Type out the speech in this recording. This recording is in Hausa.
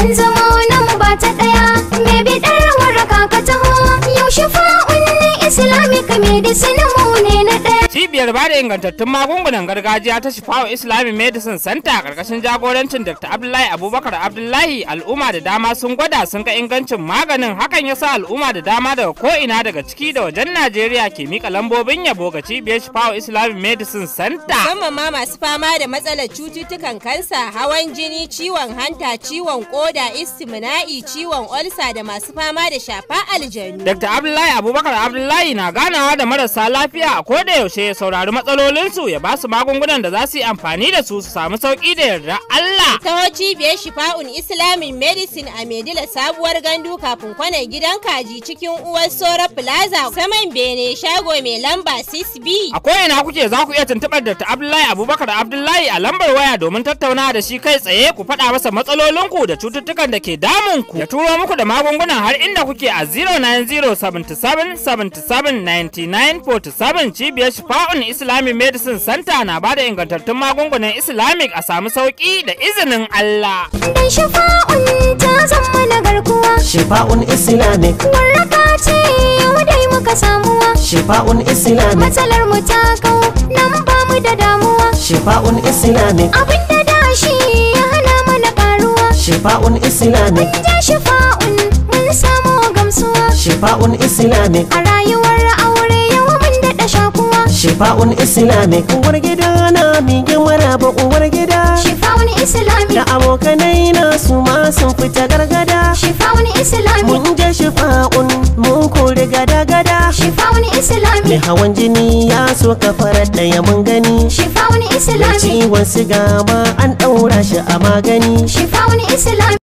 Mun zama nan ba ta ɗaya, mai biɗar waraka ka taho. Yau Shifa'un Islamic Medicine mu ne na ɗaya. Cibiyar ba da ingantattun magungunan gargajiya ta Shifa'u Islamic Medicine Center karkashin jagorancin Dr. Abdullahi Abubakar Abdullahi, al'umma da dama sun gwada sun ga ingancin maganin. Hakan ya sa al'umma da dama daga ko'ina daga ciki da wajen Najeriya ke mika lambobin yabo ga cibiyar Shifa'u Islamic Medicine Center. Musamman ma masu fama da matsalar cututtukan kansa, hawan jini, ciwon hanta, ciwon koda, istimina'i, ciwon olsa da masu fama da shafa aljanu. Dr. Abdullahi Abubakar Abdullahi na ganawa da marasa lafiya a koda yaushe, ya saurari matsalolinsu, ya ba su magungunan da za su yi amfani da su su samu sauki da yarda Allah. Taho cibiyar Shifa'un Islamic Medicine a Maidila, Sabuwar Gandu, kafin kwanan Gidan Kaji, cikin Uwar Sora Plaza, saman bene, shago mai lamba 6B. A ko'ina kuke, za ku iya tuntuɓar Dr. Abdullahi Abubakar Abdullahi a lambar waya domin tattauna da shi kai tsaye, ku faɗa masa matsalolinku da cututtukan da ke damunku. Ya turo muku da magungunan har inda kuke a 090 77 77 99 47. Cibiyar Shifa'un Islamic Medicine Center na bada ingantattun magungunan Islamic a samu sauki da izinin Allah. Dan Shifa'un ta zama na garkuwa. Shifa'un Islamic. Waraka ce yau dai muka samuwa. Shifa'un Islamic. Matsalar mu ta kau, nan ba mu da damuwa. Shifa'un Islamic. Abin da da shi ya hana mana karuwa. Shifa'un Islamic. Mun ja Shifa'un mun samu gamsuwa. Shifa'un Islamic. A rayuwar aure yau mun daɗa shakuwa. Shifa'un Islamic. Uwar gida na migin maraba, uwar gida. Shifa'un Islamic. Da abokanai na su ma sun fita gargada. Shifa'un Islamic. Mun je Shifa'un mun kori gada gada. Shifa'un Mai Islamic. hawan jini ya so ka farar ɗaya mun gani. Shifa'un Mai Islamic. ciwon siga ma an ɗaura shi a magani. Shifa'un Islamic.